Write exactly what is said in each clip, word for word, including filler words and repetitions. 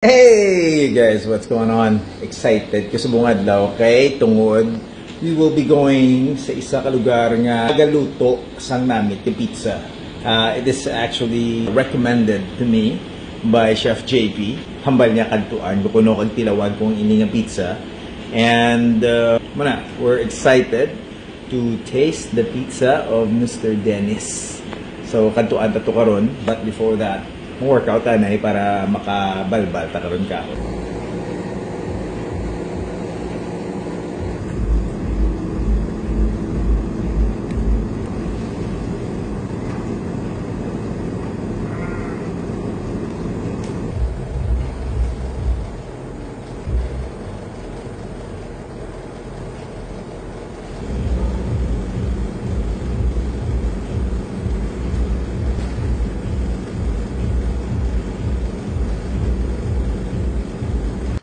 Hey guys, what's going on? Excited ko subong adlaw kay tungod we will be going sa isa ka lugar nga galuto sang namit nga pizza. Uh, it is actually recommended to me by Chef J P. Hambal niya kadtuan ko kuno kag tilawan kung ini nga pizza. And uh, muna, we're excited to taste the pizza of Mister Dennis. So, kadtuan ta to karon, but before that, mo-workout anay para makabalbal ta karon ka.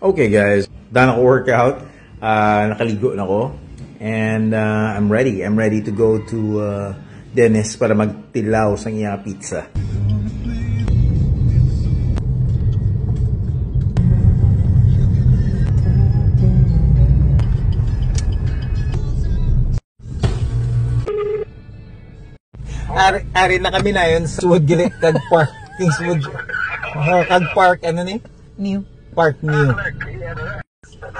Okay guys, done ako workout. Ah, nakaligo na ko. And ah, I'm ready. I'm ready to go to ah, Dennis para magtilaw sa iya pizza. Ari, ari na kami na yun sa Wood Gili, kag Park, Kingswood, ah, kag Park, ano ni? New. Park New.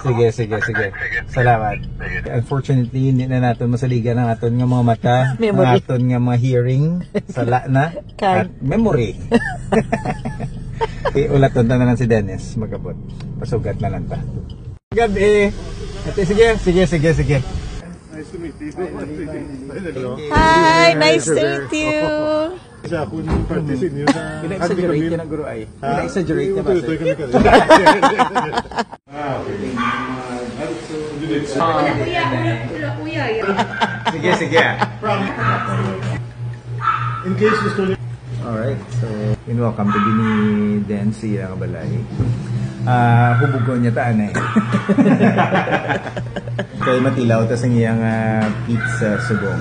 Sige, sige, sige. Salamat. Unfortunately, hindi na naton masaligan ang aton nga mga mata, ang Memory. Aton nga mga hearing, sala na, Kag at memory. Iulaton ta na lang si Dennis, magabot. Pasugat na lang ta. Gabi. Ate, sige, sige, sige, sige. Nice to meet you. Hi, nice to meet you. Siya, kung practice inyo na Pina-exaggerate ka na, guro, ay. Ha? Pina-exaggerate ka ba, sir? Tuloy-tuloy kami ka. Ah, okay. Sige, sige. In case gusto niyo. Alright, so, in welcome to Bini Densi, ang balay. Ah, hubugon niya taan eh. Kay matilaw ta sa iyang ah, pizza subong.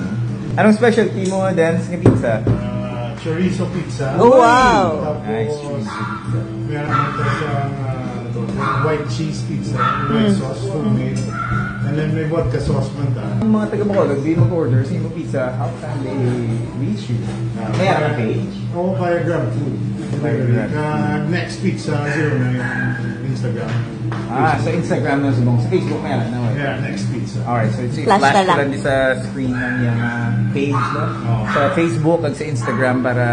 Anong specialty mo, Dens, nga pizza? Ah, chorizo pizza. Oh, wow! Tapos, nice chorizo pizza. Meron naman tayo siyang ah, ano to, white cheese pizza, white sauce, homemade. And then may vodka sauce man ta. Ang mga taga Bacolod, di mag-order sa imo pizza, how can they reach you? Ah, may page? Oo, via Grab Food. Via Grab. Ah, Next Pizza zero nine Instagram. Ah, sa Instagram na subong. Sa Facebook meron na, wala? Yeah, Next Pizza. Alright, so it's Flash flash na ko lang. Lang di sa screen ng iyang ah, page, no? Oo. Sa Facebook at sa Instagram para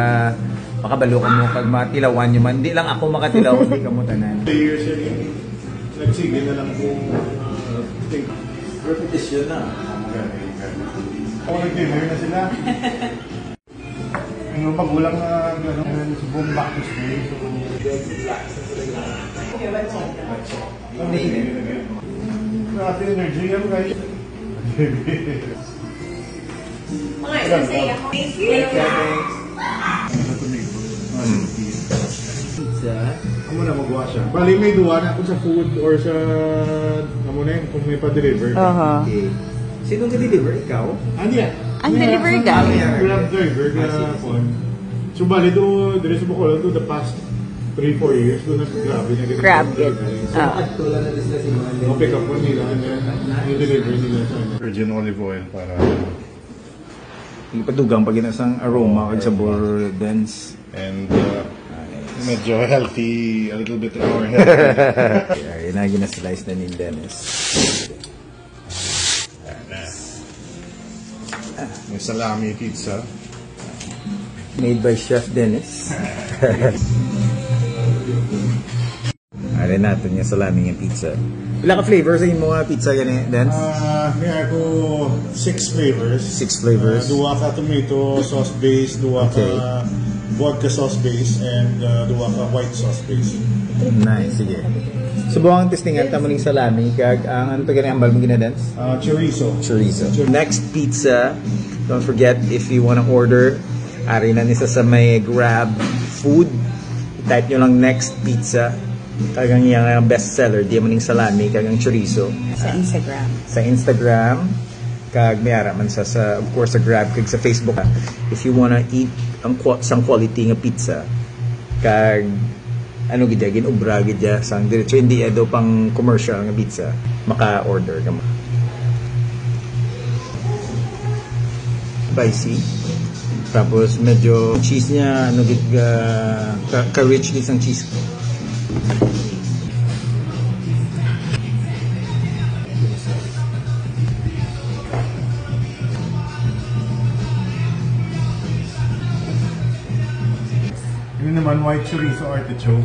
makabalo kamo kag matilawan nyo man. Hindi lang ako makatilaw, hindi kamo tanan. Three years ago, nagsige na lang kung uh, think. Repetition na. Ako nag-dinner na sila. Ano, magulang na gano'n, subong back to school. So, grabe energy yan, guys. Mga isa sa iya. Thank you. Pizza. Amo na magawa siya. Bali, may duwa na kung sa food or sa, amo na yun, kung may pa-deliver. Aha. Okay. Sino ang deliver? Ikaw? Ano yan? Ang deliver guy. Grab driver, Ah, sige, sige. So, bali, do, diri sa Bacolod, do the past three, four years, do na grabe na ganito. Grab it. So, Ah. Adto lang na sila si Malen. Pick up po nila, and then, i-deliver nila sa ano. Virgin olive oil para Ipadugang pag inasang aroma kag sabor, dense. And uh, medyo healthy, a little bit more healthy. Ay, na gina-slice na ni Dennis. Ayan na. May salami pizza. Made by Chef Dennis. Ari natin nga salami nga pizza. Pila ka flavor sa imo nga pizza gani, Dance? Ah, may ako six flavors. Six flavors. Ah, duwa ka tomato sauce base, duwa Okay. ka vodka sauce base, and ah, duwa ka white sauce base. Nice, sige. Subong ang testingan ta mo ning salami kag ang ano to gani hambal mo gina, Dance? Ah, chorizo. Chorizo. Chorizo. Next pizza, don't forget if you wanna order, ari na ni sa, sa may Grab Food. I-type nyo lang next pizza. Kag ang iyang best seller, di mo ning salami, kag ang chorizo. Sa Instagram. Sa Instagram, kag may ara man sa, sa, of course, sa Grab, kag sa Facebook. If you wanna eat ang qua-, sang quality nga pizza, kag Ano gid ya, ginobra gid ya sang diretso, hindi ya daw pang commercial nga pizza. Maka-order ka mo. Spicy. Tapos medyo cheese niya, ano gid, ah, ka, ka-rich gid sang cheese. Yun naman, white chorizo artichoke.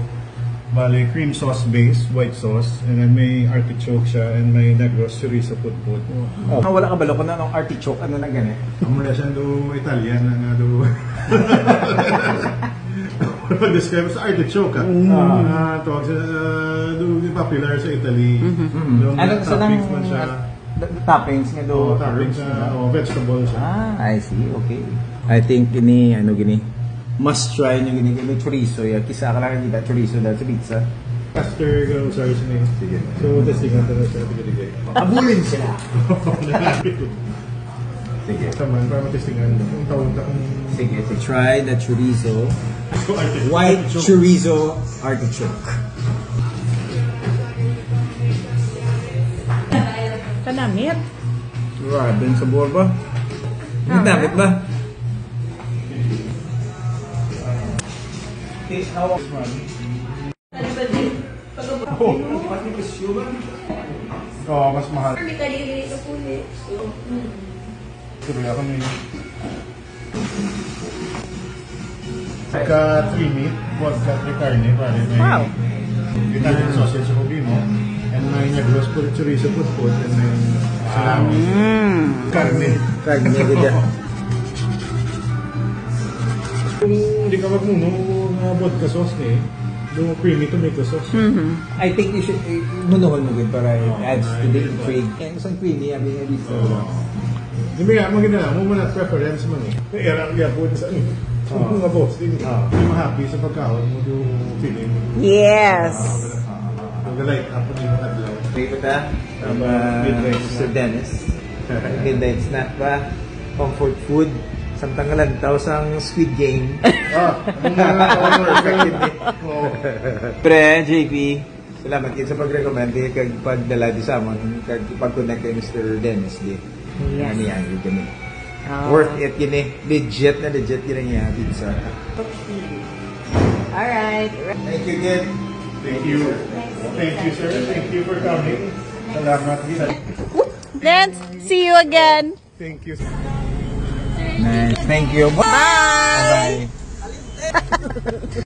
Bale, cream sauce base, white sauce, and then may artichoke siya, and may Negros chorizo putput. Oh. Ah, wala ka balo kung anong artichoke, ano na gani? Amo na siya do Italian na nga do. Pag-describe sa artichoke, ah. Mm. Ah, tawag siya, ah, do popular sa Italy. Mhm. Do Ano, sa toppings nang- man siya. The, the toppings nga do Oh, toppings herbs na, nga. Oh, vegetables. Ah, I see. Okay. I think ini, ano gini, must try nyo gini, gini chorizo. Ya, kisa ka lang kita chorizo dahil sa pizza. After ka usar sa name. Sige. So, testingan ta na sa tigil-tigil. Abulin sila. Sige. Sa man, para matestingan mo. Kung tawag na kung Sige, sige. Try the chorizo. White chorizo artichoke. Kanamit. Grabe ang sabor ba? Ah. Ang damit ba? Oh, mas mahal. Pero ako ni Pagka three meat, vodka, three carne, pare, may Wow. Italian sausage sa Cubino, and may Negros po, chorizo putput, and may Mm. Carne. Carne, gid, ah. Kung di ka magmuno nga vodka sauce ni, do creamy tomato sauce. Mhm. I think you should, eh, munuhon mo gid para it Oh, adds to the nice. Intrigue. Ang isang creamy, abi nga dito. Oh. Di ba nga, maganda lang. Mo muna preference man eh. Kaya lang niya po sa Oh. Mga boss, di Oh. Di mahappy sa pagkaon mo yung feeling mo. Yes. Ah, ah, ah, ah. Mag-light up ang imong adlaw. May pa ta? Ang, uh, Midnight Mister snack. Dennis. Midnight snack pa. Comfort food. Samtang nga lantaw sang Squid Game. Ah, ang mga horror. Oo. Pre, J P, salamat gid sa pag-recommend, eh, kag pagdala di sa amon, kag pag-connect kay Mister Dennis, di. Yes. Ano yan, yun, yun, eh. Oo. Worth it, yun, eh. Legit na legit, yun ang iya pizza. Alright. Thank you, kid. Thank you. Thank you, sir. Thank you for coming. Salamat, kid. Then, see you again. Thank you. Nice. Thank you. Bye. Bye.